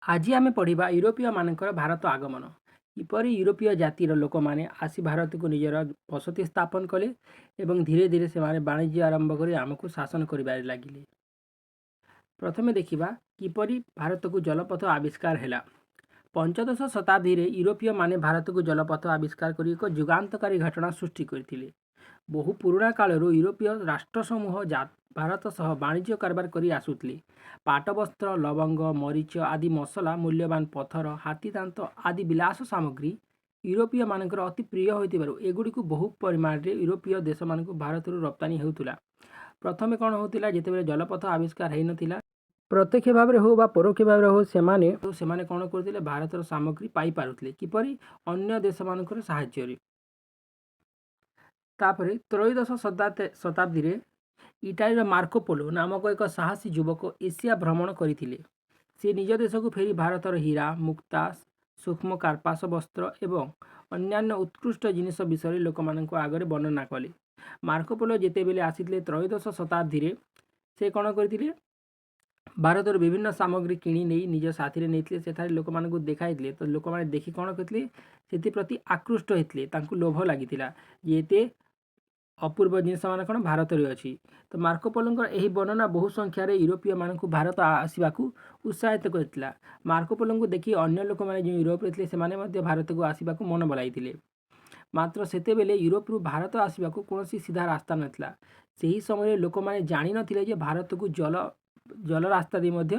ଆଜି ଆମେ ପଢ଼ିବା ୟୁରୋପୀୟମାନଙ୍କର ଭାରତ ଆଗମନ। କିପରି ୟୁରୋପୀୟ ଜାତିର ଲୋକମାନେ ଆସି ଭାରତକୁ ନିଜର ବସତି ସ୍ଥାପନ କଲେ ଏବଂ ଧୀରେ ଧୀରେ ସେମାନେ ବାଣିଜ୍ୟ ଆରମ୍ଭ କରି ଆମକୁ ଶାସନ କରିବାରେ ଲାଗିଲେ। ପ୍ରଥମେ ଦେଖିବା କିପରି ଭାରତକୁ ଜଳପଥ ଆବିଷ୍କାର ହେଲା। ପଞ୍ଚଦଶ ଶତାବ୍ଦୀରେ ୟୁରୋପୀୟମାନେ ଭାରତକୁ ଜଳପଥ ଆବିଷ୍କାର କରି ଏକ ଯୁଗାନ୍ତକାରୀ ଘଟଣା ସୃଷ୍ଟି କରିଥିଲେ। ବହୁ ପୁରୁଣା କାଳରୁ ୟୁରୋପୀୟ ରାଷ୍ଟ୍ରସମୂହ ଭାରତ ସହ ବାଣିଜ୍ୟ କାରବାର କରି ଆସୁଥିଲେ। ପାଟବସ୍ତ୍ର, ଲବଙ୍ଗ, ମରିଚ ଆଦି ମସଲା, ମୂଲ୍ୟବାନ ପଥର, ହାତୀଦାନ୍ତ ଆଦି ବିଳାସ ସାମଗ୍ରୀ ୟୁରୋପୀୟମାନଙ୍କର ଅତି ପ୍ରିୟ ହୋଇଥିବାରୁ ଏଗୁଡ଼ିକୁ ବହୁ ପରିମାଣରେ ୟୁରୋପୀୟ ଦେଶମାନଙ୍କୁ ଭାରତରୁ ରପ୍ତାନୀ ହେଉଥିଲା। ପ୍ରଥମେ କ'ଣ ହେଉଥିଲା, ଯେତେବେଳେ ଜଳପଥ ଆବିଷ୍କାର ହେଇନଥିଲା, ପ୍ରତ୍ୟକ୍ଷ ଭାବରେ ହେଉ ବା ପରୋକ୍ଷ ଭାବରେ ହେଉ, ସେମାନେ କ'ଣ କରୁଥିଲେ? ଭାରତର ସାମଗ୍ରୀ ପାଇପାରୁଥିଲେ। କିପରି? ଅନ୍ୟ ଦେଶମାନଙ୍କର ସାହାଯ୍ୟରେ। ତାପରେ ତ୍ରୟୋଦଶ ଶତାବ୍ଦୀରେ ଇଟାଲୀର ମାର୍କୋପୋଲୋ ନାମକ ଏକ ସାହସୀ ଯୁବକ ଏସିଆ ଭ୍ରମଣ କରିଥିଲେ। ସେ ନିଜ ଦେଶକୁ ଫେରି ଭାରତର ହୀରା, ମୁକ୍ତା, ସୂକ୍ଷ୍ମ କାର୍ପାସ ବସ୍ତ୍ର ଏବଂ ଅନ୍ୟାନ୍ୟ ଉତ୍କୃଷ୍ଟ ଜିନିଷ ବିଷୟରେ ଲୋକମାନଙ୍କ ଆଗରେ ବର୍ଣ୍ଣନା କଲେ। ମାର୍କୋପୋଲୋ ଯେତେବେଳେ ଆସିଥିଲେ ତ୍ରୟୋଦଶ ଶତାବ୍ଦୀରେ, ସେ କ'ଣ କରିଥିଲେ? ଭାରତର ବିଭିନ୍ନ ସାମଗ୍ରୀ କିଣି ନେଇ ନିଜ ସାଥିରେ ନେଇଥିଲେ। ସେଠାରେ ଲୋକମାନଙ୍କୁ ଦେଖାଇଥିଲେ। ତ ଲୋକମାନେ ଦେଖି କ'ଣ କରିଥିଲେ? ସେଥିପ୍ରତି ଆକୃଷ୍ଟ ହେଇଥିଲେ। ତାଙ୍କୁ ଲୋଭ ଲାଗିଥିଲା ଯେ ଏତେ ଅପୂର୍ବ ଜିନିଷ ମାନେ କ'ଣ ଭାରତରେ ଅଛି। ତ ମାର୍କୋପୋଲୋଙ୍କର ଏହି ବର୍ଣ୍ଣନା ବହୁ ସଂଖ୍ୟାରେ ୟୁରୋପୀୟମାନଙ୍କୁ ଭାରତ ଆସିବାକୁ ଉତ୍ସାହିତ କରିଥିଲା। ମାର୍କୋପୋଲୋଙ୍କୁ ଦେଖି ଅନ୍ୟ ଲୋକମାନେ ଯେଉଁ ୟୁରୋପରେ ଥିଲେ, ସେମାନେ ମଧ୍ୟ ଭାରତକୁ ଆସିବାକୁ ମନ ବଳାଇଥିଲେ। ମାତ୍ର ସେତେବେଳେ ୟୁରୋପରୁ ଭାରତ ଆସିବାକୁ କୌଣସି ସିଧା ରାସ୍ତା ନଥିଲା। ସେହି ସମୟରେ ଲୋକମାନେ ଜାଣିନଥିଲେ ଯେ ଭାରତକୁ ଜଳ ରାସ୍ତା ଦେଇ ମଧ୍ୟ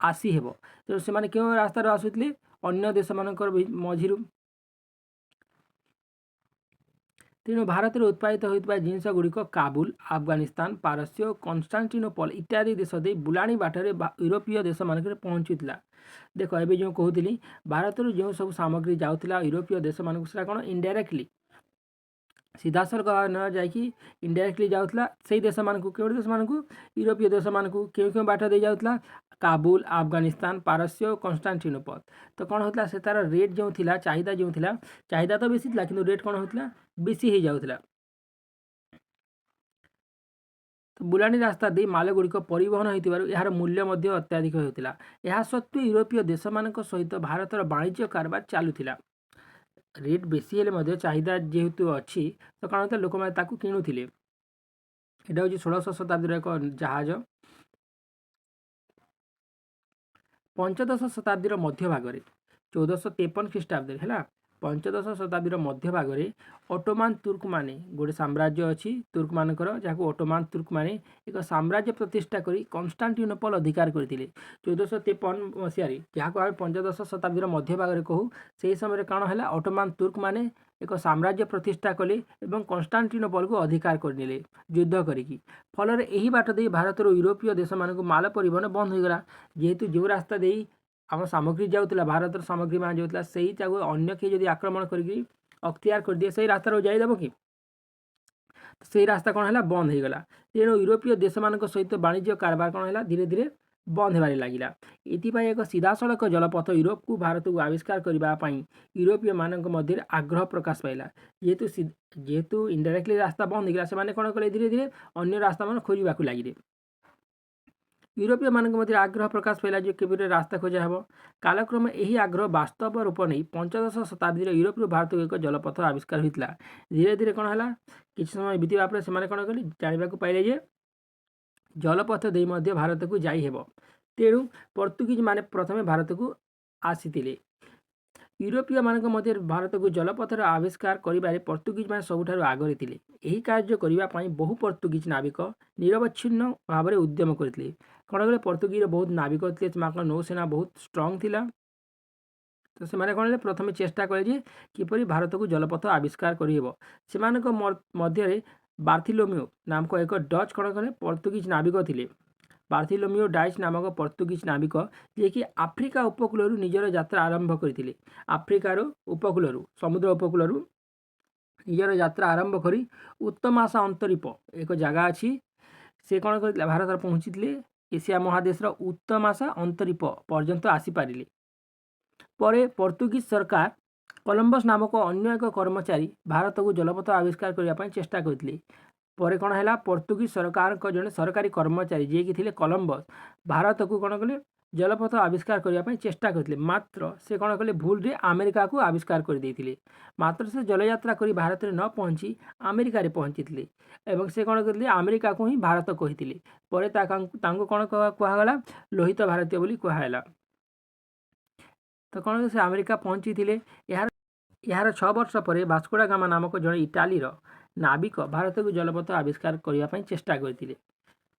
ଆସିହେବ। ତେଣୁ ସେମାନେ କେଉଁ ରାସ୍ତାରୁ ଆସୁଥିଲେ? ଅନ୍ୟ ଦେଶମାନଙ୍କର ମଝିରୁ। ତେଣୁ ଭାରତରେ ଉତ୍ପାଦିତ ହେଉଥିବା ଜିନିଷ ଗୁଡ଼ିକ କାବୁଲ, ଆଫଗାନିସ୍ତାନ, ପାରସ୍ୟ ଓ କନଷ୍ଟାଣ୍ଟିନୋପଲ ଇତ୍ୟାଦି ଦେଶ ଦେଇ ବୁଲାଣି ବାଟରେ ୟୁରୋପୀୟ ଦେଶମାନଙ୍କରେ ପହଞ୍ଚୁଥିଲା। ଦେଖ, ଏବେ ଯେଉଁ କହୁଥିଲି, ଭାରତରୁ ଯେଉଁ ସବୁ ସାମଗ୍ରୀ ଯାଉଥିଲା ୟୁରୋପୀୟ ଦେଶମାନଙ୍କୁ, ସେଟା କ'ଣ ଇନଡାଇରେକ୍ଟଲି, ସିଧାସଳଖ ନ ଯାଇକି ଇନଡାଇରେକ୍ଟଲି ଯାଉଥିଲା ସେଇ ଦେଶମାନଙ୍କୁ। କେଉଁ ଦେଶମାନଙ୍କୁ? ୟୁରୋପୀୟ ଦେଶମାନଙ୍କୁ। କେଉଁ କେଉଁ ବାଟ ଦେଇ ଯାଉଥିଲା? କାବୁଲ, ଆଫଗାନିସ୍ତାନ, ପାରସ୍ୟ ଓ କନଷ୍ଟାଣ୍ଟିନୋପଲ। ତ କ'ଣ ହେଉଥିଲା? ସେ ତା'ର ରେଟ୍ ଯେଉଁ ଥିଲା, ଚାହିଦା ଯେଉଁ ଥିଲା, ଚାହିଦା ତ ବେଶୀ ଥିଲା, କିନ୍ତୁ ରେଟ୍ କ'ଣ ହେଉଥିଲା? ବେଶୀ ହେଇଯାଉଥିଲା। ତ ବୁଲାଣି ରାସ୍ତା ଦେଇ ମାଲଗୁଡ଼ିକ ପରିବହନ ହୋଇଥିବାରୁ ଏହାର ମୂଲ୍ୟ ମଧ୍ୟ ଅତ୍ୟଧିକ ହେଉଥିଲା। ଏହା ସତ୍ତ୍ୱେ ୟୁରୋପୀୟ ଦେଶମାନଙ୍କ ସହିତ ଭାରତର ବାଣିଜ୍ୟ କାରବାର ଚାଲୁଥିଲା। ରେଟ୍ ବେଶୀ ହେଲେ ମଧ୍ୟ ଚାହିଦା ଯେହେତୁ ଅଛି, ତ କ'ଣ ହେଉଥିଲା? ଲୋକମାନେ ତାକୁ କିଣୁଥିଲେ। ଏଇଟା ହେଉଛି 16ଶହ ଶତାବ୍ଦୀର ଏକ ଜାହାଜ। ପଞ୍ଚଦଶ ଶତାବ୍ଦୀର ମଧ୍ୟଭାଗରେ, 1453 ଖ୍ରୀଷ୍ଟାବ୍ଦରେ ହେଲା, ପଞ୍ଚଦଶ ଶତାବ୍ଦୀର ମଧ୍ୟଭାଗରେ ଅଟୋମାନ ତୁର୍କମାନେ, ଗୋଟେ ସାମ୍ରାଜ୍ୟ ଅଛି ତୁର୍କମାନଙ୍କର, ଯାହାକୁ ଅଟୋମାନ ତୁର୍କମାନେ ଏକ ସାମ୍ରାଜ୍ୟ ପ୍ରତିଷ୍ଠା କରି କନଷ୍ଟାଣ୍ଟିନୋପଲ ଅଧିକାର କରିଥିଲେ। 1453 ମସିହାରେ, ଯାହାକୁ ଆମେ ପଞ୍ଚଦଶ ଶତାବ୍ଦୀର ମଧ୍ୟଭାଗରେ କହୁ, ସେହି ସମୟରେ କ'ଣ ହେଲା? ଅଟୋମାନ ତୁର୍କମାନେ ଏକ ସାମ୍ରାଜ୍ୟ ପ୍ରତିଷ୍ଠା କଲେ ଏବଂ କନଷ୍ଟାଣ୍ଟିନୋପଲକୁ ଅଧିକାର କରିନେଲେ ଯୁଦ୍ଧ କରିକି। ଫଳରେ ଏହି ବାଟ ଦେଇ ଭାରତରୁ ୟୁରୋପୀୟ ଦେଶମାନଙ୍କୁ ମାଲ ପରିବହନ ବନ୍ଦ ହୋଇଗଲା। ଯେହେତୁ ଯେଉଁ ରାସ୍ତା ଦେଇ ଆମ ସାମଗ୍ରୀ ଯାଉଥିଲା, ଭାରତର ସାମଗ୍ରୀ ମାନ ଯାଉଥିଲା, ସେଇଟାକୁ ଅନ୍ୟ କେହି ଯଦି ଆକ୍ରମଣ କରିକି ଅକ୍ତିଆର କରିଦିଏ, ସେଇ ରାସ୍ତାରୁ ଯାଇଦେବ କି? ସେଇ ରାସ୍ତା କ'ଣ ହେଲା? ବନ୍ଦ ହେଇଗଲା। ତେଣୁ ୟୁରୋପୀୟ ଦେଶମାନଙ୍କ ସହିତ ବାଣିଜ୍ୟ କାରବାର କ'ଣ ହେଲା? ଧୀରେ ଧୀରେ ବନ୍ଦ ହେବାରେ ଲାଗିଲା। ଏଥିପାଇଁ ଏକ ସିଧାସଳଖ ଜଳପଥ ୟୁରୋପକୁ ଭାରତକୁ ଆବିଷ୍କାର କରିବା ପାଇଁ ୟୁରୋପୀୟମାନଙ୍କ ମଧ୍ୟରେ ଆଗ୍ରହ ପ୍ରକାଶ ପାଇଲା। ଯେହେତୁ ଇନଡାଇରେକ୍ଟଲି ରାସ୍ତା ବନ୍ଦ ହେଇଗଲା, ସେମାନେ କ'ଣ କଲେ? ଧୀରେ ଧୀରେ ଅନ୍ୟ ରାସ୍ତାମାନ ଖୋଜିବାକୁ ଲାଗିଲେ। ୟୁରୋପୀୟମାନଙ୍କ ମଧ୍ୟରେ ଆଗ୍ରହ ପ୍ରକାଶ ପାଇଲା ଯେ କିପରି ରାସ୍ତା ଖୋଜା ହେବ। କାଳକ୍ରମେ ଏହି ଆଗ୍ରହ ବାସ୍ତବ ରୂପ ନେଇ ପଞ୍ଚଦଶ ଶତାବ୍ଦୀରେ ୟୁରୋପରୁ ଭାରତକୁ ଏକ ଜଳପଥ ଆବିଷ୍କାର ହୋଇଥିଲା। ଧୀରେ ଧୀରେ କ'ଣ ହେଲା? କିଛି ସମୟ ବିତିବା ପରେ ସେମାନେ କ'ଣ କଲେ? ଜାଣିବାକୁ ପାଇଲେ ଯେ ଜଳପଥ ଦେଇ ମଧ୍ୟ ଭାରତକୁ ଯାଇହେବ। ତେଣୁ ପର୍ତ୍ତୁଗୀଜମାନେ ପ୍ରଥମେ ଭାରତକୁ ଆସିଥିଲେ। ୟୁରୋପୀୟମାନଙ୍କ ମଧ୍ୟରେ ଭାରତକୁ ଜଳପଥର ଆବିଷ୍କାର କରିବାରେ ପର୍ତ୍ତୁଗୀଜମାନେ ସବୁଠାରୁ ଆଗରେ ଥିଲେ। ଏହି କାର୍ଯ୍ୟ କରିବା ପାଇଁ ବହୁ ପର୍ତ୍ତୁଗୀଜ ନାବିକ ନିରବଚ୍ଛିନ୍ନ ଭାବରେ ଉଦ୍ୟମ କରିଥିଲେ। କ'ଣ କଲେ? ପର୍ତ୍ତୁଗୀଜର ବହୁତ ନାବିକ ଥିଲେ, ସେମାନଙ୍କ ନୌସେନା ବହୁତ ଷ୍ଟ୍ରଙ୍ଗ ଥିଲା। ତ ସେମାନେ କ'ଣ ହେଲେ? ପ୍ରଥମେ ଚେଷ୍ଟା କଲେ ଯେ କିପରି ଭାରତକୁ ଜଳପଥ ଆବିଷ୍କାର କରିହେବ। ସେମାନଙ୍କ ମଧ୍ୟରେ ବାର୍ଥିଲୋମିଓ ନାମକ ଏକ ଡଚ୍ କ'ଣ କଲେ? ପର୍ତ୍ତୁଗୀଜ ନାବିକ ଥିଲେ। ବାର୍ଥିଲୋମିଓ ଡାଇଚ୍ ନାମକ ପର୍ତ୍ତୁଗୀଜ ନାବିକ, ଯିଏକି ଆଫ୍ରିକା ଉପକୂଳରୁ ନିଜର ଯାତ୍ରା ଆରମ୍ଭ କରିଥିଲେ। ଆଫ୍ରିକାର ଉପକୂଳରୁ, ସମୁଦ୍ର ଉପକୂଳରୁ ନିଜର ଯାତ୍ରା ଆରମ୍ଭ କରି ଉତ୍ତମାସା ଅନ୍ତରୀପ ଏକ ଜାଗା ଅଛି, ସେ କ'ଣ କରିଥିଲେ? ଭାରତରେ ପହଞ୍ଚିଥିଲେ। ଏସିଆ ମହାଦେଶର ଉତ୍ତମାସା ଅନ୍ତରୀପ ପର୍ଯ୍ୟନ୍ତ ଆସିପାରିଲେ। ପରେ ପର୍ତ୍ତୁଗୀଜ ସରକାର କଲମ୍ବସ୍ ନାମକ ଅନ୍ୟ ଏକ କର୍ମଚାରୀ ଭାରତକୁ ଜଳପଥ ଆବିଷ୍କାର କରିବା ପାଇଁ ଚେଷ୍ଟା କରିଥିଲେ। ପରେ କ'ଣ ହେଲା? ପର୍ତ୍ତୁଗୀଜ ସରକାରଙ୍କ ଜଣେ ସରକାରୀ କର୍ମଚାରୀ, ଯିଏକି ଥିଲେ କଲମ୍ବସ୍, ଭାରତକୁ କ'ଣ କଲେ? ଜଳପଥ ଆବିଷ୍କାର କରିବା ପାଇଁ ଚେଷ୍ଟା କରିଥିଲେ। ମାତ୍ର ସେ କ'ଣ କଲେ? ଭୁଲରେ ଆମେରିକାକୁ ଆବିଷ୍କାର କରିଦେଇଥିଲେ। ମାତ୍ର ସେ ଜଳଯାତ୍ରା କରି ଭାରତରେ ନ ପହଞ୍ଚି ଆମେରିକାରେ ପହଞ୍ଚିଥିଲେ ଏବଂ ସେ କ'ଣ କରିଥିଲେ? ଆମେରିକାକୁ ହିଁ ଭାରତ କହିଥିଲେ। ପରେ ତାଙ୍କୁ କ'ଣ କୁହାଗଲା? ଲୋହିତ ଭାରତୀୟ ବୋଲି କୁହାହେଲା। ତ କ'ଣ, ସେ ଆମେରିକା ପହଞ୍ଚିଥିଲେ। ଏହାର 6 ବର୍ଷ ପରେ ଭାସ୍କୋଡା ଗାମା ନାମକ ଜଣେ ଇଟାଲୀର ନାବିକ ଭାରତକୁ ଜଳପଥ ଆବିଷ୍କାର କରିବା ପାଇଁ ଚେଷ୍ଟା କରିଥିଲେ।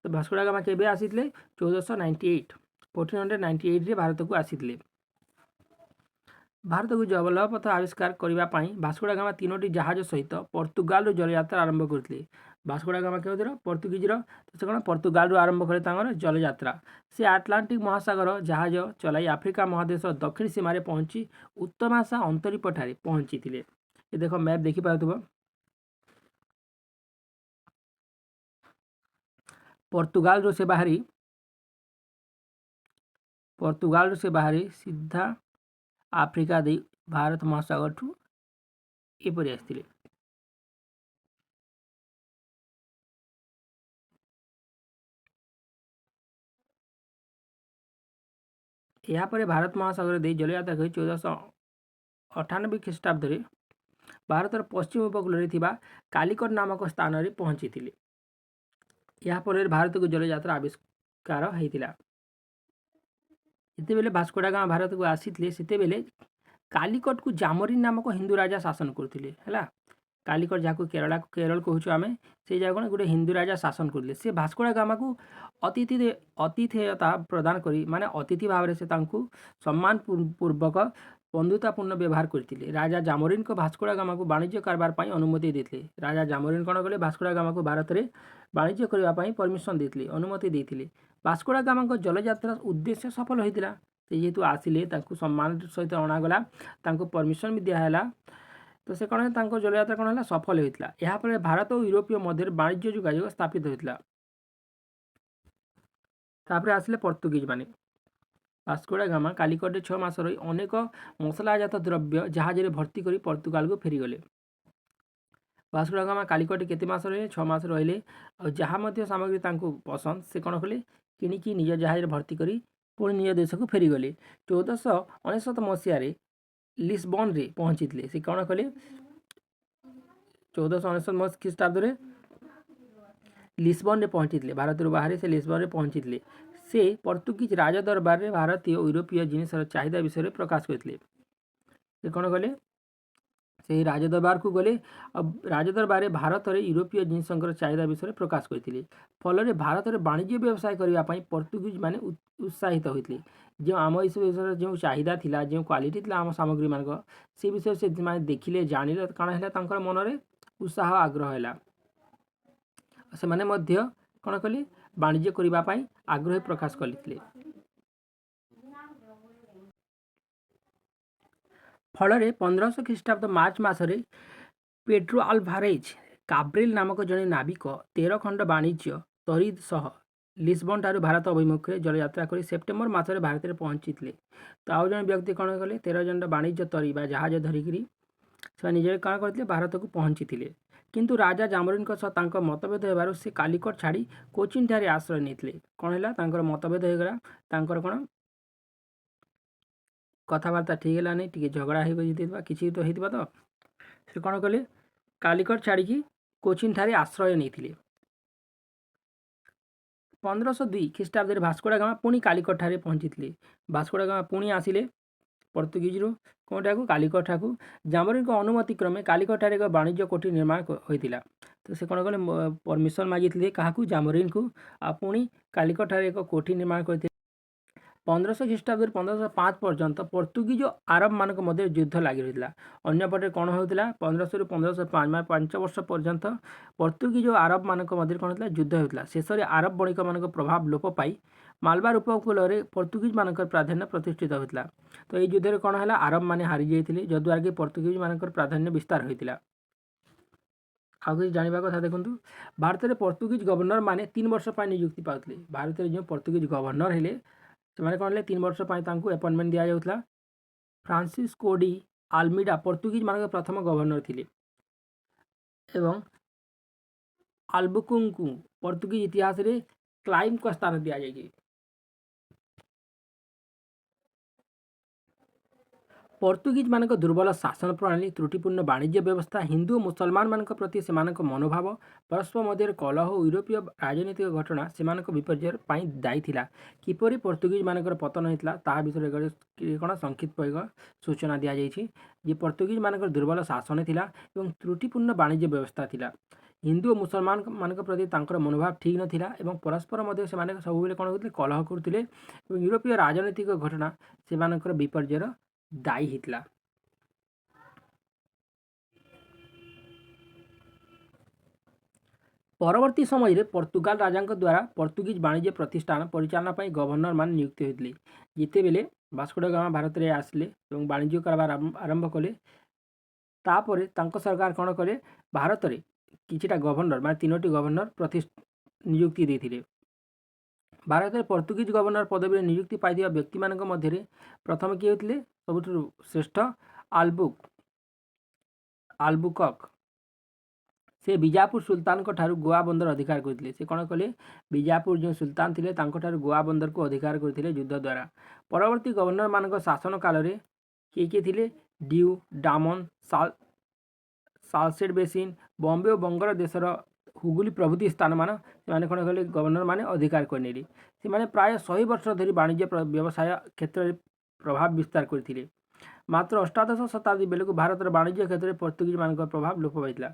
ତ ଭାସ୍କୋଡା ଗାମା କେବେ ଆସିଥିଲେ? 1498, 1498ରେ ଭାରତକୁ ଆସିଥିଲେ। ଭାରତକୁ ଜଳପଥ ଆବିଷ୍କାର କରିବା ପାଇଁ ଭାସ୍କୋଡା ଗାମା ତିନୋଟି ଜାହାଜ ସହିତ ପର୍ତ୍ତୁଗାଲରୁ ଜଳଯାତ୍ରା ଆରମ୍ଭ କରିଥିଲେ। ଭାସ୍କୋଡା ଗାମା କେଉଁଥିର? ପର୍ତ୍ତୁଗିଜର। ତ ସେ କ'ଣ ପର୍ତ୍ତୁଗାଲରୁ ଆରମ୍ଭ କଲେ ତାଙ୍କର ଜଳଯାତ୍ରା। ସେ ଆଟଲାଣ୍ଟିକ ମହାସାଗର ଜାହାଜ ଚଲାଇ ଆଫ୍ରିକା ମହାଦେଶ ଦକ୍ଷିଣ ସୀମାରେ ପହଞ୍ଚି ଉତ୍ତମାସା ଅନ୍ତରୀପଠାରେ ପହଞ୍ଚିଥିଲେ। ଏ ଦେଖ, ମ୍ୟାପ୍ ଦେଖିପାରୁଥିବ। ପର୍ତ୍ତୁଗାଲରୁ ସେ ବାହାରି ସିଧା ଆଫ୍ରିକା ଦେଇ ଭାରତ ମହାସାଗରଠୁ ଏପରି ଆସିଥିଲେ। ଏହାପରେ ଭାରତ ମହାସାଗର ଦେଇ ଜଳଯାତ୍ରା କରି 1498 ଖ୍ରୀଷ୍ଟାବ୍ଦରେ ଭାରତର ପଶ୍ଚିମ ଉପକୂଳରେ ଥିବା କାଲିକଟ ନାମକ ସ୍ଥାନରେ ପହଞ୍ଚିଥିଲେ। ଏହାଫଳରେ ଭାରତକୁ ଜଳଯାତ୍ରା ଆବିଷ୍କାର ହେଇଥିଲା। ଯେତେବେଳେ ଭାସ୍କୋଡା ଗାମା ଭାରତକୁ ଆସିଥିଲେ, ସେତେବେଳେ କାଲିକଟକୁ ଜାମରିନ୍ ନାମକ ହିନ୍ଦୁ ରାଜା ଶାସନ କରୁଥିଲେ। ହେଲା, କାଲିକଟ, ଯାହାକୁ କେରଳ କହୁଛୁ ଆମେ, ସେଇ ଜାଗା କ'ଣ ଗୋଟେ ହିନ୍ଦୁ ରାଜା ଶାସନ କରୁଥିଲେ। ସେ ଭାସ୍କୋଡା ଗାମାକୁ ଅତିଥେୟତା ପ୍ରଦାନ କରି, ମାନେ ଅତିଥି ଭାବରେ ସେ ତାଙ୍କୁ ସମ୍ମାନ ପୂର୍ବକ ବନ୍ଧୁତାପୂର୍ଣ୍ଣ ବ୍ୟବହାର କରିଥିଲେ। ରାଜା ଜାମରିନଙ୍କ ଭାସ୍କୋଡା ଗାମାକୁ ବାଣିଜ୍ୟ କାରବାର ପାଇଁ ଅନୁମତି ଦେଇଥିଲେ। ରାଜା ଜାମରିନ କ'ଣ କଲେ? ଭାସ୍କୋଡା ଗାମାକୁ ଭାରତରେ ବାଣିଜ୍ୟ କରିବା ପାଇଁ ପରମିସନ୍ ଦେଇଥିଲେ, ଅନୁମତି ଦେଇଥିଲେ। ଭାସ୍କୋଡା ଗାମାଙ୍କ ଜଳଯାତ୍ରା ଉଦ୍ଦେଶ୍ୟ ସଫଳ ହୋଇଥିଲା। ସେ ଯେହେତୁ ଆସିଲେ, ତାଙ୍କୁ ସମ୍ମାନ ସହିତ ଅଣାଗଲା, ତାଙ୍କୁ ପରମିସନ୍ ବି ଦିଆହେଲା, ତ ସେ କ'ଣ, ତାଙ୍କ ଜଳଯାତ୍ରା କ'ଣ ହେଲା? ସଫଳ ହୋଇଥିଲା। ଏହାପରେ ଭାରତ ଓ ୟୁରୋପୀୟ ମଧ୍ୟରେ ବାଣିଜ୍ୟ ଯୋଗାଯୋଗ ସ୍ଥାପିତ ହୋଇଥିଲା। ତାପରେ ଆସିଲେ ପର୍ତ୍ତୁଗିଜ ମାନେ। ଭାସ୍କୋଡା ଗାମା କାଲିକଟରେ 6 ମାସ ରହି ଅନେକ ମସଲାଜାତ ଦ୍ରବ୍ୟ ଜାହାଜରେ ଭର୍ତ୍ତି କରି ପର୍ତ୍ତୁଗାଲକୁ ଫେରିଗଲେ। ଭାସ୍କୋଡା ଗାମା କାଲିକଟରେ କେତେ ମାସ ରହିଲେ? 6 ମାସ ରହିଲେ। ଆଉ ଯାହା ମଧ୍ୟ ସାମଗ୍ରୀ ତାଙ୍କୁ ପସନ୍ଦ, ସେ କ'ଣ କଲେ? କିଣିକି ନିଜ ଜାହାଜରେ ଭର୍ତ୍ତି କରି ପୁଣି ନିଜ ଦେଶକୁ ଫେରିଗଲେ। 1499 ମସିହାରେ ଲିସବନରେ ପହଞ୍ଚିଥିଲେ। ସେ କ'ଣ କଲେ? 1499 ଖ୍ରୀଷ୍ଟାବ୍ଦରେ ଲିସବନରେ ପହଞ୍ଚିଥିଲେ। ଭାରତରୁ ବାହାରି ସେ ଲିସବନରେ ପହଞ୍ଚିଥିଲେ। ସେ ପର୍ତ୍ତୁଗିଜ ରାଜଦରବାରରେ ଭାରତୀୟ ଓ ୟୁରୋପୀୟ ଜିନିଷର ଚାହିଦା ବିଷୟରେ ପ୍ରକାଶ କରିଥିଲେ। ସେ କ'ଣ କଲେ? ସେହି ରାଜଦରବାରକୁ ଗଲେ ଆଉ ରାଜଦରବାରରେ ଭାରତରେ ୟୁରୋପୀୟ ଜିନିଷଙ୍କର ଚାହିଦା ବିଷୟରେ ପ୍ରକାଶ କରିଥିଲେ। ଫଳରେ ଭାରତରେ ବାଣିଜ୍ୟ ବ୍ୟବସାୟ କରିବା ପାଇଁ ପର୍ତ୍ତୁଗିଜ ମାନେ ଉତ୍ସାହିତ ହୋଇଥିଲେ। ଯେଉଁ ଆମ ଏସବୁ ବିଷୟରେ ଯେଉଁ ଚାହିଦା ଥିଲା, ଯେଉଁ କ୍ୱାଲିଟି ଥିଲା ଆମ ସାମଗ୍ରୀମାନଙ୍କ, ସେ ବିଷୟରେ ସେମାନେ ଦେଖିଲେ, ଜାଣିଲେ। କ'ଣ ହେଲା? ତାଙ୍କର ମନରେ ଉତ୍ସାହ, ଆଗ୍ରହ ହେଲା। ସେମାନେ ମଧ୍ୟ କ'ଣ କଲେ? ବାଣିଜ୍ୟ କରିବା ପାଇଁ ଆଗ୍ରହ ପ୍ରକାଶ କରିଥିଲେ। ଫଳରେ 1500 ଖ୍ରୀଷ୍ଟାବ୍ଦ ମାର୍ଚ୍ଚ ମାସରେ ପେଡ୍ରୋ ଆଲଭାରେଜ୍ କାବ୍ରେଲ ନାମକ ଜଣେ ନାବିକ 13 ଖଣ୍ଡ ବାଣିଜ୍ୟ ତରି ସହ ଲିସବନ ଠାରୁ ଭାରତ ଅଭିମୁଖରେ ଜଳଯାତ୍ରା କରି ସେପ୍ଟେମ୍ବର ମାସରେ ଭାରତରେ ପହଞ୍ଚିଥିଲେ। ତ ଆଉ ଜଣେ ବ୍ୟକ୍ତି କ'ଣ କଲେ? 13 ଜଣ ବାଣିଜ୍ୟ ତରି ବା ଜାହାଜ ଧରିକିରି ସେମାନେ ନିଜେ କ'ଣ କରିଥିଲେ? ଭାରତକୁ ପହଞ୍ଚିଥିଲେ। କିନ୍ତୁ ରାଜା ଜାମରିନଙ୍କ ସହ ତାଙ୍କ ମତଭେଦ ହେବାରୁ ସେ କାଲିକଟ ଛାଡ଼ି କୋଚିନଠାରେ ଆଶ୍ରୟ ନେଇଥିଲେ। କ'ଣ ହେଲା? ତାଙ୍କର ମତଭେଦ ହେଇଗଲା। ତାଙ୍କର କ'ଣ କଥାବାର୍ତ୍ତା ଠିକ୍ ହେଲାନି, ଟିକେ ଝଗଡ଼ା ହେଇଯାଇଥିବା, କିଛି ତ ହେଇଥିବ। ତ ସେ କ'ଣ କଲେ? କାଲିକଟ ଛାଡ଼ିକି କୋଚିନଠାରେ ଆଶ୍ରୟ ନେଇଥିଲେ। 1502 ଖ୍ରୀଷ୍ଟାବ୍ଦରେ ଭାସ୍କୋଡା ଗାମା ପୁଣି କାଲିକଟଠାରେ ପହଞ୍ଚିଥିଲେ। ଭାସ୍କୋଡା ଗାମା ପୁଣି ଆସିଲେ ପର୍ତ୍ତୁଗିଜରୁ କେଉଁଠାକୁ? କାଲିକଟଠାକୁ। ଜାମରିଙ୍କ ଅନୁମତି କ୍ରମେ କାଲିକଟଠାରେ ଏକ ବାଣିଜ୍ୟ କୋଠି ନିର୍ମାଣ ହୋଇଥିଲା। ତ ସେ କ'ଣ କଲେ? ପରମିସନ୍ ମାଗିଥିଲେ କାହାକୁ? ଜାମରିନକୁ। ଆଉ ପୁଣି କାଲିକଟଠାରେ ଏକ କୋଠି ନିର୍ମାଣ କରିଥିଲେ। 1500 ଖ୍ରୀଷ୍ଟାବ୍ଦରୁ 1505 ପର୍ଯ୍ୟନ୍ତ ପର୍ତ୍ତୁଗିଜ ଓ ଆରବମାନଙ୍କ ମଧ୍ୟରେ ଯୁଦ୍ଧ ଲାଗି ରହିଥିଲା। ଅନ୍ୟପଟେ କ'ଣ ହେଉଥିଲା? 1500ରୁ 1505, ମାନେ 5 ବର୍ଷ ପର୍ଯ୍ୟନ୍ତ ପର୍ତ୍ତୁଗିଜ ଓ ଆରବମାନଙ୍କ ମଧ୍ୟରେ କ'ଣ ହେଉଥିଲା? ଯୁଦ୍ଧ ହେଉଥିଲା। ଶେଷରେ ଆରବ ବଣିକମାନଙ୍କ ପ୍ରଭାବ ଲୋପ ପାଇ ମାଲବାର ଉପକୂଳରେ ପର୍ତ୍ତୁଗିଜମାନଙ୍କର ପ୍ରାଧାନ୍ୟ ପ୍ରତିଷ୍ଠିତ ହୋଇଥିଲା। ତ ଏଇ ଯୁଦ୍ଧରେ କ'ଣ ହେଲା? ଆରବମାନେ ହାରିଯାଇଥିଲେ, ଯଦ୍ୱାରା କି ପର୍ତ୍ତୁଗିଜମାନଙ୍କର ପ୍ରାଧାନ୍ୟ ବିସ୍ତାର ହୋଇଥିଲା। ଆଉ କିଛି ଜାଣିବା କଥା ଦେଖନ୍ତୁ। ଭାରତରେ ପର୍ତ୍ତୁଗିଜ ଗଭର୍ଣ୍ଣର ମାନେ 3 ବର୍ଷ ପାଇଁ ନିଯୁକ୍ତି ପାଉଥିଲେ। ଭାରତରେ ଯେଉଁ ପର୍ତ୍ତୁଗିଜ ଗଭର୍ଣ୍ଣର ହେଲେ, ସେମାନେ କ'ଣ ହେଲେ? 3 ବର୍ଷ ପାଇଁ ତାଙ୍କୁ ଆପଏଣ୍ଟମେଣ୍ଟ ଦିଆଯାଉଥିଲା। ଫ୍ରାନ୍ସିସ୍କୋ ଡି ଆଲମିଡା ପର୍ତ୍ତୁଗିଜ ମାନଙ୍କ ପ୍ରଥମ ଗଭର୍ଣ୍ଣର ଥିଲେ ଏବଂ ଆଲବୁକୁଙ୍କୁ ପର୍ତ୍ତୁଗିଜ ଇତିହାସରେ କ୍ଲାଇଭଙ୍କ ସ୍ଥାନ ଦିଆଯାଇଛି। ପର୍ତ୍ତୁଗୀଜମାନଙ୍କ ଦୁର୍ବଳ ଶାସନ ପ୍ରଣାଳୀ, ତ୍ରୁଟିପୂର୍ଣ୍ଣ ବାଣିଜ୍ୟ ବ୍ୟବସ୍ଥା, ହିନ୍ଦୁ ଓ ମୁସଲମାନମାନଙ୍କ ପ୍ରତି ସେମାନଙ୍କ ମନୋଭାବ, ପରସ୍ପର ମଧ୍ୟରେ କଲହ ଓ ୟୁରୋପୀୟ ରାଜନୈତିକ ଘଟଣା ସେମାନଙ୍କ ବିପର୍ଯ୍ୟୟ ପାଇଁ ଦାୟୀ ଥିଲା। କିପରି ପର୍ତ୍ତୁଗୀଜମାନଙ୍କର ପତନ ହୋଇଥିଲା, ତାହା ବିଷୟରେ କ'ଣ ସଂକ୍ଷିପ୍ତ ଏକ ସୂଚନା ଦିଆଯାଇଛି ଯେ ପର୍ତ୍ତୁଗୀଜମାନଙ୍କର ଦୁର୍ବଳ ଶାସନ ଥିଲା ଏବଂ ତ୍ରୁଟିପୂର୍ଣ୍ଣ ବାଣିଜ୍ୟ ବ୍ୟବସ୍ଥା ଥିଲା। ହିନ୍ଦୁ ଓ ମୁସଲମାନମାନଙ୍କ ପ୍ରତି ତାଙ୍କର ମନୋଭାବ ଠିକ୍ ନଥିଲା ଏବଂ ପରସ୍ପର ମଧ୍ୟ ସେମାନେ ସବୁବେଳେ କ'ଣ କରୁଥିଲେ? କଲହ କରୁଥିଲେ ଏବଂ ୟୁରୋପୀୟ ରାଜନୈତିକ ଘଟଣା ସେମାନଙ୍କର ବିପର୍ଯ୍ୟୟର ଦାୟୀ ହେଇଥିଲା। ପରବର୍ତ୍ତୀ ସମୟରେ ପର୍ତ୍ତୁଗାଲ ରାଜାଙ୍କ ଦ୍ୱାରା ପର୍ତ୍ତୁଗୀଜ ବାଣିଜ୍ୟ ପ୍ରତିଷ୍ଠାନ ପରିଚାଳନା ପାଇଁ ଗଭର୍ଣ୍ଣରମାନେ ନିଯୁକ୍ତି ହୋଇଥିଲେ। ଯେତେବେଳେ ଭାସ୍କୋ ଗାମା ଭାରତରେ ଆସିଲେ ଏବଂ ବାଣିଜ୍ୟ କାରବାର ଆରମ୍ଭ କଲେ, ତାପରେ ତାଙ୍କ ସରକାର କ'ଣ କଲେ? ଭାରତରେ କିଛିଟା ଗଭର୍ଣ୍ଣର, ମାନେ ତିନୋଟି ଗଭର୍ଣ୍ଣର ନିଯୁକ୍ତି ଦେଇଥିଲେ। ଭାରତରେ ପର୍ତ୍ତୁଗୀଜ ଗଭର୍ଣ୍ଣର ପଦବୀରେ ନିଯୁକ୍ତି ପାଇଥିବା ବ୍ୟକ୍ତିମାନଙ୍କ ମଧ୍ୟରେ ପ୍ରଥମେ କିଏ ହୋଇଥିଲେ ସବୁଠାରୁ ଶ୍ରେଷ୍ଠ? ଆଲବୁକକ୍। ସେ ବିଜାପୁର ସୁଲତାନଙ୍କ ଠାରୁ ଗୋଆ ବନ୍ଦର ଅଧିକାର କରିଥିଲେ। ସେ କ'ଣ କଲେ? ବିଜାପୁର ଯେଉଁ ସୁଲତାନ ଥିଲେ, ତାଙ୍କଠାରୁ ଗୋଆ ବନ୍ଦରକୁ ଅଧିକାର କରିଥିଲେ ଯୁଦ୍ଧ ଦ୍ୱାରା। ପରବର୍ତ୍ତୀ ଗଭର୍ଣ୍ଣରମାନଙ୍କ ଶାସନ କାଳରେ କିଏ କିଏ ଥିଲେ? ଡିଉ, ଡାମନ, ସାଲସେଟ୍ ବେସିନ୍, ବମ୍ବେ ଓ ବଙ୍ଗର ଦେଶର ହୁଗୁଲି ପ୍ରଭୃତି ସ୍ଥାନମାନ ସେମାନେ କ'ଣ କଲେ? ଗଭର୍ଣ୍ଣରମାନେ ଅଧିକାର କରିନେଲେ। ସେମାନେ ପ୍ରାୟ 100 ବର୍ଷ ଧରି ବାଣିଜ୍ୟ ବ୍ୟବସାୟ କ୍ଷେତ୍ରରେ ପ୍ରଭାବ ବିସ୍ତାର କରିଥିଲେ। ମାତ୍ର ଅଷ୍ଟାଦଶ ଶତାବ୍ଦୀ ବେଳକୁ ଭାରତର ବାଣିଜ୍ୟ କ୍ଷେତ୍ରରେ ପର୍ତ୍ତୁଗୀଜମାନଙ୍କ ପ୍ରଭାବ ଲୋପ ପାଇଥିଲା।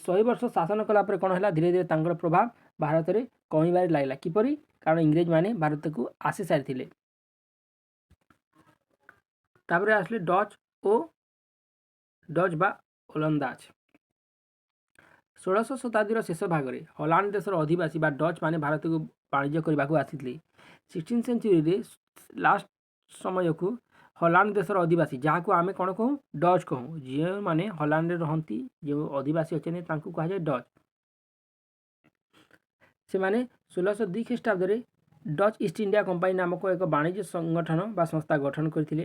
100 ବର୍ଷ ଶାସନ କଲା ପରେ କ'ଣ ହେଲା? ଧୀରେ ଧୀରେ ତାଙ୍କର ପ୍ରଭାବ ଭାରତରେ କମିବାରେ ଲାଗିଲା। କିପରି? କାରଣ ଇଂରେଜମାନେ ଭାରତକୁ ଆସି ସାରିଥିଲେ। ତାପରେ ଆସିଲେ ଡଚ୍ ଓ ଡଚ୍ ବା ଓଲନ୍ଦାଜ। 16ଶହ ଶତାବ୍ଦୀର ଶେଷ ଭାଗରେ ହଲାଣ୍ଡ ଦେଶର ଅଧିବାସୀ ବା ଡଚ୍ ମାନେ ଭାରତକୁ ବାଣିଜ୍ୟ କରିବାକୁ ଆସିଥିଲେ। 16 ସେଞ୍ଚୁରୀରେ ଲାଷ୍ଟ ସମୟକୁ ହଲାଣ୍ଡ ଦେଶର ଅଧିବାସୀ, ଯାହାକୁ ଆମେ କ'ଣ କହୁ? ଡଚ୍ କହୁ। ଯେଉଁମାନେ ହଲାଣ୍ଡରେ ରହନ୍ତି, ଯେଉଁ ଅଧିବାସୀ ଅଛନ୍ତି, ତାଙ୍କୁ କୁହାଯାଏ ଡଚ୍। ସେମାନେ 1602 ଖ୍ରୀଷ୍ଟାବ୍ଦରେ ଡଚ୍ ଇଷ୍ଟ ଇଣ୍ଡିଆ କମ୍ପାନୀ ନାମକ ଏକ ବାଣିଜ୍ୟ ସଂଗଠନ ବା ସଂସ୍ଥା ଗଠନ କରିଥିଲେ।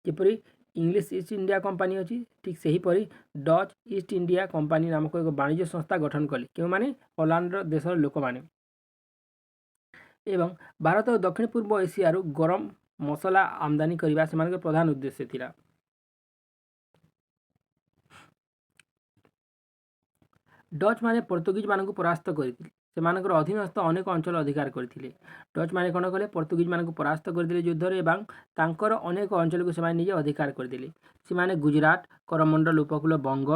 ଯେପରି ଇଂଲିଶ ଇଷ୍ଟ ଇଣ୍ଡିଆ କମ୍ପାନୀ ଅଛି, ଠିକ୍ ସେହିପରି ଡଚ୍ ଇଷ୍ଟ ଇଣ୍ଡିଆ କମ୍ପାନୀ ନାମକ ଏକ ବାଣିଜ୍ୟ ସଂସ୍ଥା ଗଠନ କଲେ। କେଉଁମାନେ? ହଲାଣ୍ଡର ଦେଶର ଲୋକମାନେ। ଏବଂ ଭାରତ ଓ ଦକ୍ଷିଣ ପୂର୍ବ ଏସିଆରୁ ଗରମ ମସଲା ଆମଦାନୀ କରିବା ସେମାନଙ୍କର ପ୍ରଧାନ ଉଦ୍ଦେଶ୍ୟ ଥିଲା। ଡଚ୍ ମାନେ ପର୍ତ୍ତୁଗୀଜମାନଙ୍କୁ ପରାସ୍ତ କରିଥିଲେ। ସେମାନଙ୍କର ଅଧୀନସ୍ଥ ଅନେକ ଅଞ୍ଚଳ ଅଧିକାର କରିଥିଲେ। ଡଚ୍ ମାନେ କ'ଣ କଲେ? ପର୍ତ୍ତୁଗୀଜମାନଙ୍କୁ ପରାସ୍ତ କରିଥିଲେ ଯୁଦ୍ଧରେ ଏବଂ ତାଙ୍କର ଅନେକ ଅଞ୍ଚଳକୁ ସେମାନେ ନିଜେ ଅଧିକାର କରିଦେଲେ। ସେମାନେ ଗୁଜୁରାଟ, କରମଣ୍ଡଳ ଉପକୂଳ, ବଙ୍ଗ,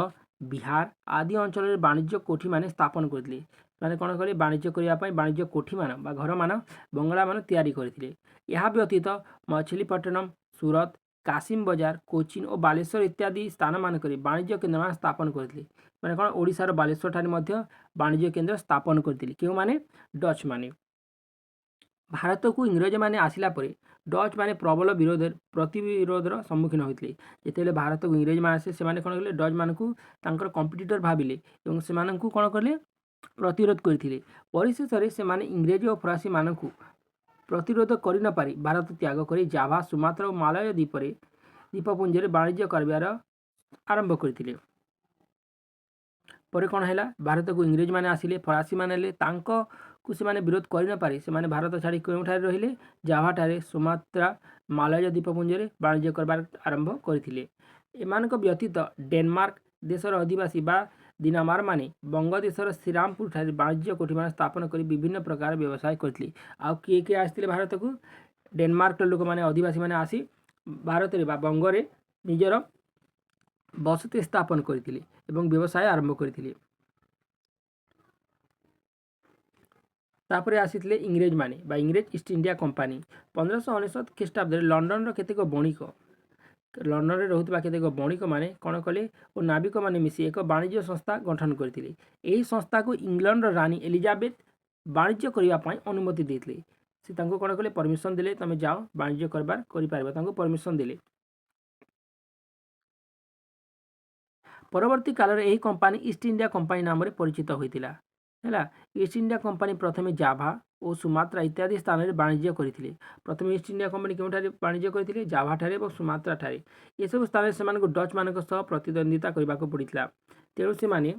ବିହାର ଆଦି ଅଞ୍ଚଳରେ ବାଣିଜ୍ୟ କୋଠିମାନେ ସ୍ଥାପନ କରିଥିଲେ। ସେମାନେ କ'ଣ କଲେ? ବାଣିଜ୍ୟ କରିବା ପାଇଁ ବାଣିଜ୍ୟ କୋଠିମାନ ବା ଘରମାନ, ବଙ୍ଗଳାମାନ ତିଆରି କରିଥିଲେ। ଏହା ବ୍ୟତୀତ ମଛଲିପଟ୍ଟନମ, ସୁରତ, କାସିମ ବଜାର, କୋଚିନ୍ ଓ ବାଲେଶ୍ୱର ଇତ୍ୟାଦି ସ୍ଥାନମାନଙ୍କରେ ବାଣିଜ୍ୟ କେନ୍ଦ୍ରମାନ ସ୍ଥାପନ କରିଥିଲେ। ମାନେ କ'ଣ? ଓଡ଼ିଶାର ବାଲେଶ୍ୱରଠାରେ ମଧ୍ୟ ବାଣିଜ୍ୟ କେନ୍ଦ୍ର ସ୍ଥାପନ କରିଥିଲେ। କେଉଁମାନେ? ଡଚ୍ ମାନେ। ଭାରତକୁ ଇଂରେଜମାନେ ଆସିଲା ପରେ ଡଚ୍ ମାନେ ପ୍ରବଳ ପ୍ରତିରୋଧର ସମ୍ମୁଖୀନ ହୋଇଥିଲେ। ଯେତେବେଳେ ଭାରତକୁ ଇଂରେଜମାନେ ଆସିଲେ, ସେମାନେ କ'ଣ କଲେ? ଡଚ୍ ମାନଙ୍କୁ ତାଙ୍କର କମ୍ପିଟିଟର ଭାବିଲେ ଏବଂ ସେମାନଙ୍କୁ କ'ଣ କଲେ? ପ୍ରତିରୋଧ କରିଥିଲେ। ପରିଶେଷରେ ସେମାନେ ଇଂରେଜ ଓ ଫରାସୀମାନଙ୍କୁ ପ୍ରତିରୋଧ କରିନପାରି ଭାରତ ତ୍ୟାଗ କରି ଜାଭା, ସୁମାତ୍ରା ଓ ମାଳୟ ଦ୍ୱୀପପୁଞ୍ଜରେ ବାଣିଜ୍ୟ କରିବାର ଆରମ୍ଭ କରିଥିଲେ। ପରେ କ'ଣ ହେଲା? ଭାରତକୁ ଇଂରେଜମାନେ ଆସିଲେ, ଫରାସୀମାନେ ହେଲେ, ତାଙ୍କକୁ ସେମାନେ ବିରୋଧ କରିନପାରି ସେମାନେ ଭାରତ ଛାଡ଼ି କେଉଁଠାରେ ରହିଲେ? ଜାଭାଠାରେ, ସୁମାତ୍ରା, ମାଳୟ ଦ୍ୱୀପପୁଞ୍ଜରେ ବାଣିଜ୍ୟ କରିବାର ଆରମ୍ଭ କରିଥିଲେ। ଏମାନଙ୍କ ବ୍ୟତୀତ ଡେନମାର୍କ ଦେଶର ଅଧିବାସୀ ବା ଦିନାମାରମାନେ ବଙ୍ଗଦେଶର ଶ୍ରୀରାମପୁରଠାରେ ବାଣିଜ୍ୟ କୋଠିମାନ ସ୍ଥାପନ କରି ବିଭିନ୍ନ ପ୍ରକାର ବ୍ୟବସାୟ କରିଥିଲେ। ଆଉ କିଏ କିଏ ଆସିଥିଲେ ଭାରତକୁ? ଡେନମାର୍କର ଲୋକମାନେ, ଅଧିବାସୀମାନେ ଆସି ଭାରତରେ ବା ବଙ୍ଗରେ ନିଜର ବସତି ସ୍ଥାପନ କରିଥିଲେ ଏବଂ ବ୍ୟବସାୟ ଆରମ୍ଭ କରିଥିଲେ। ତାପରେ ଆସିଥିଲେ ଇଂରେଜମାନେ ବା ଇଂରେଜ ଇଷ୍ଟ ଇଣ୍ଡିଆ କମ୍ପାନୀ। 1599 ଖ୍ରୀଷ୍ଟାବ୍ଦରେ ଲଣ୍ଡନର କେତେକ ବଣିକ, ଲଣ୍ଡନରେ ରହୁଥିବା କେତେକ ବଣିକମାନେ କ'ଣ କଲେ ଓ ନାବିକମାନେ ମିଶି ଏକ ବାଣିଜ୍ୟ ସଂସ୍ଥା ଗଠନ କରିଥିଲେ। ଏହି ସଂସ୍ଥାକୁ ଇଂଲଣ୍ଡର ରାଣୀ ଏଲିଜାବେଥ ବାଣିଜ୍ୟ କରିବା ପାଇଁ ଅନୁମତି ଦେଇଥିଲେ। ସେ ତାଙ୍କୁ କ'ଣ କଲେ? ପରମିସନ୍ ଦେଲେ, ତୁମେ ଯାଅ, ବାଣିଜ୍ୟ କରିପାରିବ। ତାଙ୍କୁ ପରମିସନ୍ ଦେଲେ। ପରବର୍ତ୍ତୀ କାଳରେ ଏହି କମ୍ପାନୀ ଇଷ୍ଟ ଇଣ୍ଡିଆ କମ୍ପାନୀ ନାମରେ ପରିଚିତ ହୋଇଥିଲା। ହେଲା, ଇଷ୍ଟ ଇଣ୍ଡିଆ କମ୍ପାନୀ ପ୍ରଥମେ ଜାଭା ଓ ସୁମାତ୍ରା ଇତ୍ୟାଦି ସ୍ଥାନରେ ବାଣିଜ୍ୟ କରିଥିଲେ। ପ୍ରଥମେ ଇଷ୍ଟ ଇଣ୍ଡିଆ କମ୍ପାନୀ କେଉଁଠାରେ ବାଣିଜ୍ୟ କରିଥିଲେ? ଜାଭାଠାରେ ଏବଂ ସୁମାତ୍ରାଠାରେ। ଏସବୁ ସ୍ଥାନରେ ସେମାନଙ୍କୁ ଡଚ୍ ମାନଙ୍କ ସହ ପ୍ରତିଦ୍ୱନ୍ଦିତା କରିବାକୁ ପଡ଼ିଥିଲା। ତେଣୁ ସେମାନେ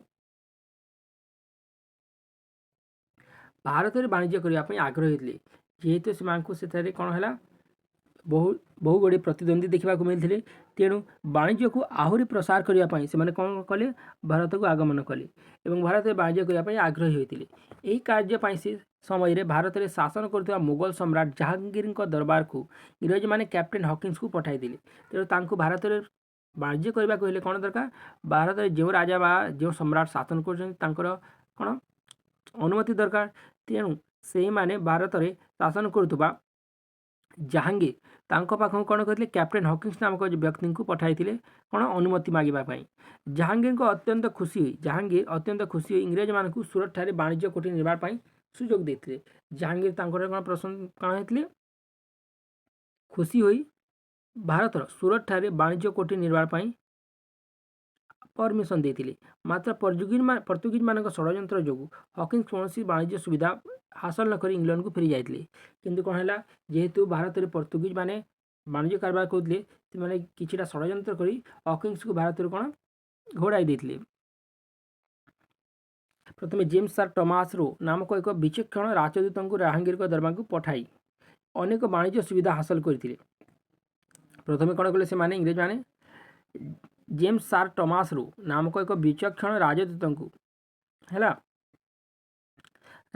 ଭାରତରେ ବାଣିଜ୍ୟ କରିବା ପାଇଁ ଆଗ୍ରହୀ ହୋଇଥିଲେ। ଯେହେତୁ ସେମାନଙ୍କୁ ସେଠାରେ କ'ଣ ହେଲା? ବହୁ ବହୁ ଗୁଡ଼ିଏ ପ୍ରତିଦ୍ୱନ୍ଦ୍ୱୀ ଦେଖିବାକୁ ମିଳିଥିଲେ। ତେଣୁ ବାଣିଜ୍ୟକୁ ଆହୁରି ପ୍ରସାର କରିବା ପାଇଁ ସେମାନେ କ'ଣ କଲେ? ଭାରତକୁ ଆଗମନ କଲେ ଏବଂ ଭାରତରେ ବାଣିଜ୍ୟ କରିବା ପାଇଁ ଆଗ୍ରହୀ ହୋଇଥିଲେ। ଏହି କାର୍ଯ୍ୟ ପାଇଁ ସେ ସମୟରେ ଭାରତରେ ଶାସନ କରୁଥିବା ମୋଗଲ ସମ୍ରାଟ ଜାହାଙ୍ଗୀରଙ୍କ ଦରବାରକୁ ଇଂରେଜମାନେ କ୍ୟାପ୍ଟେନ୍ ହକିନ୍ସକୁ ପଠାଇଥିଲେ। ତେଣୁ ତାଙ୍କୁ ଭାରତରେ ବାଣିଜ୍ୟ କରିବାକୁ ହେଲେ କ'ଣ ଦରକାର? ଭାରତରେ ଯେଉଁ ରାଜା ବା ଯେଉଁ ସମ୍ରାଟ ଶାସନ କରୁଛନ୍ତି, ତାଙ୍କର କ'ଣ ଅନୁମତି ଦରକାର। ତେଣୁ ସେଇମାନେ ଭାରତରେ ଶାସନ କରୁଥିବା ଜାହାଙ୍ଗୀର ତାଙ୍କ ପାଖକୁ କ'ଣ କରିଥିଲେ? କ୍ୟାପ୍ଟେନ୍ ହକିନ୍ସ ନାମକ ବ୍ୟକ୍ତିଙ୍କୁ ପଠାଇଥିଲେ। କ'ଣ? ଅନୁମତି ମାଗିବା ପାଇଁ। ଜାହାଙ୍ଗୀର ଅତ୍ୟନ୍ତ ଖୁସି ହୋଇ ଇଂରେଜମାନଙ୍କୁ ସୁରଟଠାରେ ବାଣିଜ୍ୟ କୋଠି ନିର୍ମାଣ ପାଇଁ ସୁଯୋଗ ଦେଇଥିଲେ। ଜାହାଙ୍ଗୀର ତାଙ୍କର କ'ଣ ପ୍ରସନ୍ନ କ'ଣ ହେଇଥିଲେ? ଖୁସି ହୋଇ ଭାରତର ସୁରଟଠାରେ ବାଣିଜ୍ୟ କୋଠି ନିର୍ମାଣ ପାଇଁ ପରମିସନ୍ ଦେଇଥିଲେ। ମାତ୍ର ପର୍ତ୍ତୁଗୀଜମାନଙ୍କ ଷଡ଼ଯନ୍ତ୍ର ଯୋଗୁଁ ହକିନ୍ସ କୌଣସି ବାଣିଜ୍ୟ ସୁବିଧା ହାସଲ ନକରି ଇଂଲଣ୍ଡକୁ ଫେରି ଯାଇଥିଲେ। କିନ୍ତୁ କ'ଣ ହେଲା? ଯେହେତୁ ଭାରତରେ ପର୍ତ୍ତୁଗୀଜମାନେ ବାଣିଜ୍ୟ କାରବାର କରୁଥିଲେ, ସେମାନେ କିଛିଟା ଷଡ଼ଯନ୍ତ୍ର କରି ହକିନ୍ସକୁ ଭାରତରୁ କ'ଣ ଘୋଡ଼ାଇ ଦେଇଥିଲେ। ପ୍ରଥମେ ଜେମ୍ସ ସାର୍ ଟମାସ ରୋ ନାମକ ଏକ ବିଚକ୍ଷଣ ରାଜଦୂତଙ୍କୁ ଜାହାଙ୍ଗୀରଙ୍କ ଦରବାରକୁ ପଠାଇ ଅନେକ ବାଣିଜ୍ୟ ସୁବିଧା ହାସଲ କରିଥିଲେ। ପ୍ରଥମେ କ'ଣ କଲେ ସେମାନେ, ଇଂରେଜମାନେ? ଜେମ୍ସ ସାର୍ ଟମାସ ରୋ ନାମକ ଏକ ବିଚକ୍ଷଣ ରାଜଦୂତଙ୍କୁ ହେଲା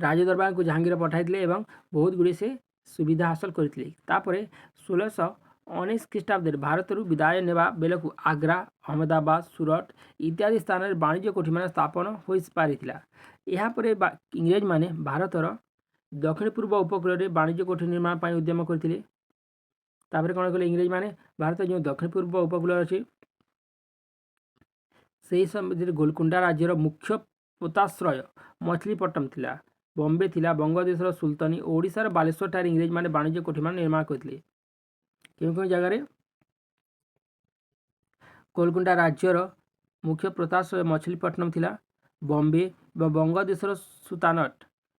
ରାଜଦରବାରକୁ ଜାହାଙ୍ଗୀର ପଠାଇଥିଲେ ଏବଂ ବହୁତ ଗୁଡ଼ିଏ ସେ ସୁବିଧା ହାସଲ କରିଥିଲେ। ତାପରେ 1619 ଖ୍ରୀଷ୍ଟାବ୍ଦରେ ଭାରତରୁ ବିଦାୟ ନେବା ବେଳକୁ ଆଗ୍ରା, ଅହମ୍ମଦାବାଦ, ସୁରଟ ଇତ୍ୟାଦି ସ୍ଥାନରେ ବାଣିଜ୍ୟ କୋଠିମାନ ସ୍ଥାପନ ହୋଇପାରିଥିଲା। ଏହାପରେ ଇଂରେଜମାନେ ଭାରତର ଦକ୍ଷିଣ ପୂର୍ବ ଉପକୂଳରେ ବାଣିଜ୍ୟ କୋଠି ନିର୍ମାଣ ପାଇଁ ଉଦ୍ୟମ କରିଥିଲେ। ତାପରେ କ'ଣ କଲେ ଇଂରେଜମାନେ? ଭାରତ ଯେଉଁ ଦକ୍ଷିଣ ପୂର୍ବ ଉପକୂଳ ଅଛି, ସେହି ସମୟରେ ଗୋଲକୁଣ୍ଡା ରାଜ୍ୟର ମୁଖ୍ୟ ପୋତାଶ୍ରୟ ମଛଲିପଟ୍ଟନମ ଥିଲା, ବମ୍ବେ ଥିଲା, ବଙ୍ଗଦେଶର ସୁଲତାନୀ, ଓଡ଼ିଶାର ବାଲେଶ୍ୱରଠାରେ ଇଂରେଜମାନେ ବାଣିଜ୍ୟ କୋଠିମାନ ନିର୍ମାଣ କରିଥିଲେ। କେଉଁ କେଉଁ ଜାଗାରେ? ଗୋଲକୁଣ୍ଡା ରାଜ୍ୟର ମୁଖ୍ୟ ପୋତାଶ୍ରୟ ମଛଲିପଟ୍ଟନମ ଥିଲା, ବମ୍ବେ ଏବଂ ବଙ୍ଗଦେଶର ସୁଲତାନଟ,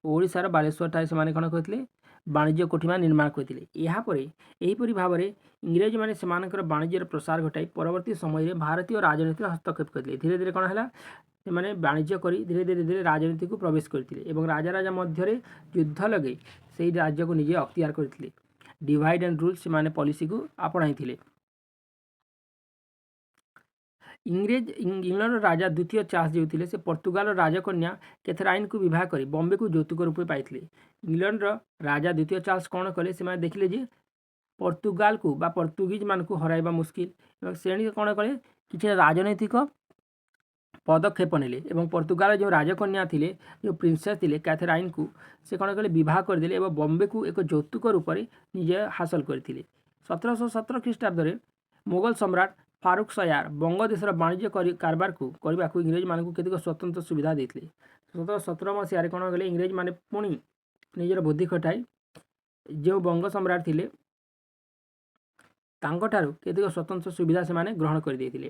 ଓଡ଼ିଶାର ବାଲେଶ୍ୱରଠାରେ ସେମାନେ କ'ଣ କରିଥିଲେ? ବାଣିଜ୍ୟ କୋଠିମାନ ନିର୍ମାଣ କରିଥିଲେ। ଏହାପରେ ଏହିପରି ଭାବରେ ଇଂରେଜମାନେ ସେମାନଙ୍କର ବାଣିଜ୍ୟର ପ୍ରସାର ଘଟାଇ ପରବର୍ତ୍ତୀ ସମୟରେ ଭାରତୀୟ ରାଜନୀତିରେ ହସ୍ତକ୍ଷେପ କରିଥିଲେ। ଧୀରେ ଧୀରେ କ'ଣ ହେଲା? ସେମାନେ ବାଣିଜ୍ୟ କରି ଧୀରେ ଧୀରେ ଧୀରେ ରାଜନୀତିକୁ ପ୍ରବେଶ କରିଥିଲେ ଏବଂ ରାଜା ରାଜା ମଧ୍ୟରେ ଯୁଦ୍ଧ ଲଗାଇ ସେଇ ରାଜ୍ୟକୁ ନିଜେ ଅକ୍ତିଆର କରିଥିଲେ। ଡିଭାଇଡ୍ ଆଣ୍ଡ ରୁଲ୍ ସେମାନେ ପଲିସିକୁ ଆପଣାଇଥିଲେ। ଇଂଲଣ୍ଡର ରାଜା ଦ୍ୱିତୀୟ ଚାର୍ଲସ ଯେଉଁ ଥିଲେ, ସେ ପର୍ତ୍ତୁଗାଲର ରାଜକନ୍ୟା କେଥରାଇନ୍କୁ ବିବାହ କରି ବମ୍ବେକୁ ଯୌତୁକ ରୂପେ ପାଇଥିଲେ। ଇଂଲଣ୍ଡର ରାଜା ଦ୍ୱିତୀୟ ଚାର୍ଲସ କ'ଣ କଲେ? ସେମାନେ ଦେଖିଲେ ଯେ ପର୍ତ୍ତୁଗାଲକୁ ବା ପର୍ତ୍ତୁଗୀଜମାନଙ୍କୁ ହରାଇବା ମୁସ୍କିଲ ଏବଂ ଶ୍ରେଣୀ କ'ଣ କଲେ? କିଛି ରାଜନୈତିକ ପଦକ୍ଷେପ ନେଲେ ଏବଂ ପର୍ତ୍ତୁଗାଲର ଯେଉଁ ରାଜକନ୍ୟା ଥିଲେ, ଯେଉଁ ପ୍ରିନ୍ସେସ୍ ଥିଲେ, କ୍ୟାଥେରାଇନ୍କୁ ସେ କ'ଣ କଲେ? ବିବାହ କରିଦେଲେ ଏବଂ ବମ୍ବେକୁ ଏକ ଯୌତୁକ ରୂପରେ ନିଜେ ହାସଲ କରିଥିଲେ। 1717 ଖ୍ରୀଷ୍ଟାବ୍ଦରେ ମୋଗଲ ସମ୍ରାଟ ଫାରୁଖ ସୟାର ବଙ୍ଗଦେଶର ବାଣିଜ୍ୟ କରି କାରବାରକୁ କରିବାକୁ ଇଂରେଜମାନଙ୍କୁ କେତେକ ସ୍ୱତନ୍ତ୍ର ସୁବିଧା ଦେଇଥିଲେ। 1717 ମସିହାରେ କ'ଣ କଲେ ଇଂରେଜମାନେ? ପୁଣି ନିଜର ବୁଦ୍ଧି ଖଟାଇ ଯେଉଁ ବଙ୍ଗ ସମ୍ରାଟ ଥିଲେ, ତାଙ୍କଠାରୁ କେତେକ ସ୍ୱତନ୍ତ୍ର ସୁବିଧା ସେମାନେ ଗ୍ରହଣ କରିଦେଇଥିଲେ।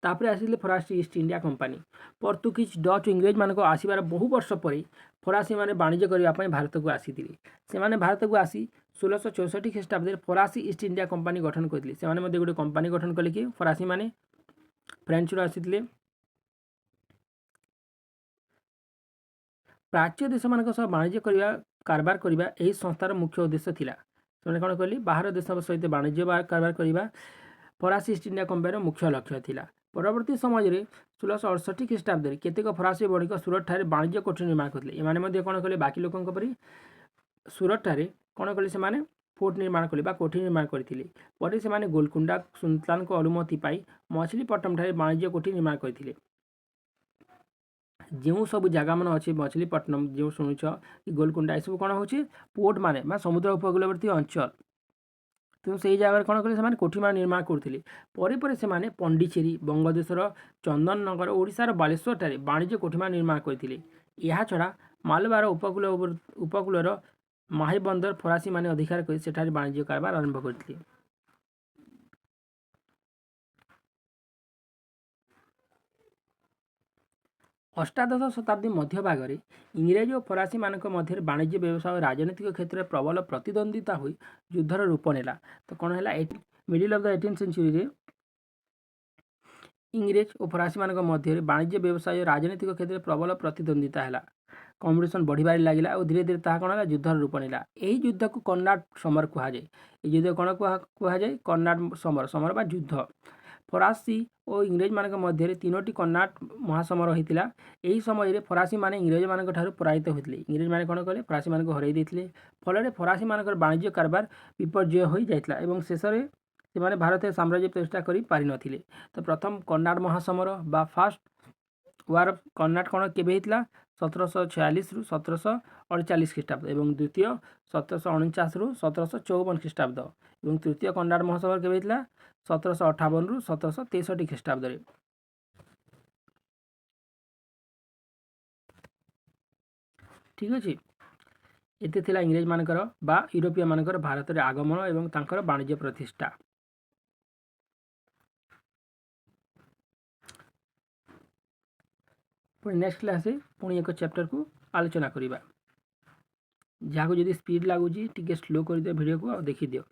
ତାପରେ ଆସିଥିଲେ ଫରାସୀ East India company. Portuguese, Dutch, ଇଂରେଜମାନଙ୍କ ଆସିବାର ବହୁ ବର୍ଷ ପରେ ଫରାସୀମାନେ ବାଣିଜ୍ୟ କରିବା ପାଇଁ ଭାରତକୁ ଆସିଥିଲେ। ସେମାନେ ଭାରତକୁ ଆସି 1664 ଖ୍ରୀଷ୍ଟାବ୍ଦରେ ଫରାସୀ ଇଷ୍ଟ ଇଣ୍ଡିଆ କମ୍ପାନୀ ଗଠନ କରିଥିଲେ। ସେମାନେ ମଧ୍ୟ ଗୋଟେ କମ୍ପାନୀ ଗଠନ କଲେ କି ଫରାସୀମାନେ ଫ୍ରେଞ୍ଚରୁ ଆସିଥିଲେ। ପ୍ରାଚ୍ୟ ଦେଶମାନଙ୍କ ସହ ବାଣିଜ୍ୟ କରିବା, କାରବାର କରିବା ଏହି ସଂସ୍ଥାର ମୁଖ୍ୟ ଉଦ୍ଦେଶ୍ୟ ଥିଲା। ସେମାନେ କ'ଣ କଲେ? ବାହାର ଦେଶ ସହିତ ବାଣିଜ୍ୟ କାରବାର କରିବା ଫରାସୀ ଇଷ୍ଟ ଇଣ୍ଡିଆ କମ୍ପାନୀର ମୁଖ୍ୟ ଲକ୍ଷ୍ୟ ଥିଲା। ପରବର୍ତ୍ତୀ ସମୟରେ 1668 ଖ୍ରୀଷ୍ଟାବ୍ଦରେ କେତେକ ଫରାସୀ ବଣିକ ସୁରଟଠାରେ ବାଣିଜ୍ୟ କୋଠି ନିର୍ମାଣ କରିଥିଲେ। ଏମାନେ ମଧ୍ୟ କ'ଣ କଲେ? ବାକି ଲୋକଙ୍କ ପରି ସୁରଟଠାରେ କ'ଣ କଲେ? ସେମାନେ ଫୋର୍ଟ ନିର୍ମାଣ କଲେ ବା କୋଠି ନିର୍ମାଣ କରିଥିଲେ। ପରେ ସେମାନେ ଗୋଲକୁଣ୍ଡା ସୁଲତାନଙ୍କ ଅନୁମତି ପାଇ ମଛଲିପଟ୍ଟନମଠାରେ ବାଣିଜ୍ୟ କୋଠି ନିର୍ମାଣ କରିଥିଲେ। ଯେଉଁ ସବୁ ଜାଗାମାନ ଅଛି, ମଛଲିପଟ୍ଟନମ ଯେଉଁ ଶୁଣୁଛ କି ଗୋଲକୁଣ୍ଡା, ଏସବୁ କ'ଣ ହେଉଛି? ପୋର୍ଟ ମାନେ ବା ସମୁଦ୍ର ଉପକୂଳବର୍ତ୍ତୀ ଅଞ୍ଚଳ। ତେଣୁ ସେଇ ଜାଗାରେ କ'ଣ କଲେ? ସେମାନେ କୋଠିମାନ ନିର୍ମାଣ କରୁଥିଲେ। ପରେ ପରେ ସେମାନେ ପଣ୍ଡିଚେରୀ, ବଙ୍ଗଦେଶର ଚନ୍ଦନନଗର, ଓଡ଼ିଶାର ବାଲେଶ୍ୱରଠାରେ ବାଣିଜ୍ୟ କୋଠିମାନ ନିର୍ମାଣ କରିଥିଲେ। ଏହାଛଡ଼ା ମାଲବାର ଉପକୂଳର ମାହି ବନ୍ଦର ଫରାସୀମାନେ ଅଧିକାର କରି ସେଠାରେ ବାଣିଜ୍ୟ କାରବାର ଆରମ୍ଭ କରିଥିଲେ। ଅଷ୍ଟାଦଶ ଶତାବ୍ଦୀ ମଧ୍ୟଭାଗରେ ଇଂରେଜ ଓ ଫରାସୀମାନଙ୍କ ମଧ୍ୟରେ ବାଣିଜ୍ୟ, ବ୍ୟବସାୟ ଓ ରାଜନୈତିକ କ୍ଷେତ୍ରରେ ପ୍ରବଳ ପ୍ରତିଦ୍ୱନ୍ଦ୍ୱିତା ହୋଇ ଯୁଦ୍ଧର ରୂପ ନେଲା। ତ କ'ଣ ହେଲା? ମିଡ଼ିଲ୍ ଅଫ୍ the eighteen ସେଞ୍ଚୁରୀରେ ଇଂରେଜ ଓ ଫରାସୀମାନଙ୍କ ମଧ୍ୟରେ ବାଣିଜ୍ୟ, ବ୍ୟବସାୟ ଓ ରାଜନୈତିକ କ୍ଷେତ୍ରରେ ପ୍ରବଳ ପ୍ରତିଦ୍ୱନ୍ଦ୍ୱିତା ହେଲା। କମ୍ପିଟିସନ୍ ବଢ଼ିବାରେ ଲାଗିଲା ଆଉ ଧୀରେ ଧୀରେ ତାହା କ'ଣ ହେଲା, ଯୁଦ୍ଧର ରୂପ ନେଲା। ଏହି ଯୁଦ୍ଧକୁ କର୍ଣ୍ଣାଟ ସମର କୁହାଯାଏ। ଏହି ଯୁଦ୍ଧ କ'ଣ କୁହାଯାଏ? କର୍ଣ୍ଣାଟ ସମର, ସମର ବା ଯୁଦ୍ଧ। ଫରାସୀ ଓ ଇଂରେଜମାନଙ୍କ ମଧ୍ୟରେ ତିନୋଟି କର୍ଣ୍ଣାଟ ମହାସମର ହୋଇଥିଲା। ଏହି ସମୟରେ ଫରାସୀମାନେ ଇଂରେଜମାନଙ୍କ ଠାରୁ ପରାଜିତ ହୋଇଥିଲେ। ଇଂରେଜମାନେ କ'ଣ କଲେ? ଫରାସୀମାନଙ୍କୁ ହରାଇ ଦେଇଥିଲେ। ଫଳରେ ଫରାସୀମାନଙ୍କର ବାଣିଜ୍ୟ କାରବାର ବିପର୍ଯ୍ୟୟ ହୋଇଯାଇଥିଲା ଏବଂ ଶେଷରେ ସେମାନେ ଭାରତରେ ସାମ୍ରାଜ୍ୟ ପ୍ରତିଷ୍ଠା କରିପାରିନଥିଲେ। ତ ପ୍ରଥମ କର୍ଣ୍ଣାଟ ମହାସମର ବା ଫାଷ୍ଟ ୱାର୍ ଅଫ୍ କର୍ଣ୍ଣାଟ କ'ଣ କେବେ ହେଇଥିଲା? 1746ରୁ 1748 ଖ୍ରୀଷ୍ଟାବ୍ଦ ଏବଂ ଦ୍ୱିତୀୟ 1749ରୁ 1754 ଖ୍ରୀଷ୍ଟାବ୍ଦ ଏବଂ ତୃତୀୟ କର୍ଣ୍ଣାଟ ମହାସମର କେବେ ହେଇଥିଲା? 1758ରୁ 1763 ଖ୍ରୀଷ୍ଟାବ୍ଦରେ। ଠିକ୍ ଅଛି, ଏତେ ଥିଲା ଇଂରେଜମାନଙ୍କର ବା ୟୁରୋପୀୟମାନଙ୍କର ଭାରତରେ ଆଗମନ ଏବଂ ତାଙ୍କର ବାଣିଜ୍ୟ ପ୍ରତିଷ୍ଠା। ପୁଣି ନେକ୍ସଟ କ୍ଲାସ୍ରେ ପୁଣି ଏକ ଚାପ୍ଟରକୁ ଆଲୋଚନା କରିବା। ଯାହାକୁ ଯଦି ସ୍ପିଡ଼ ଲାଗୁଛି, ଟିକେ ସ୍ଲୋ କରିଦିଅ ଭିଡ଼ିଓକୁ ଆଉ ଦେଖିଦିଅ।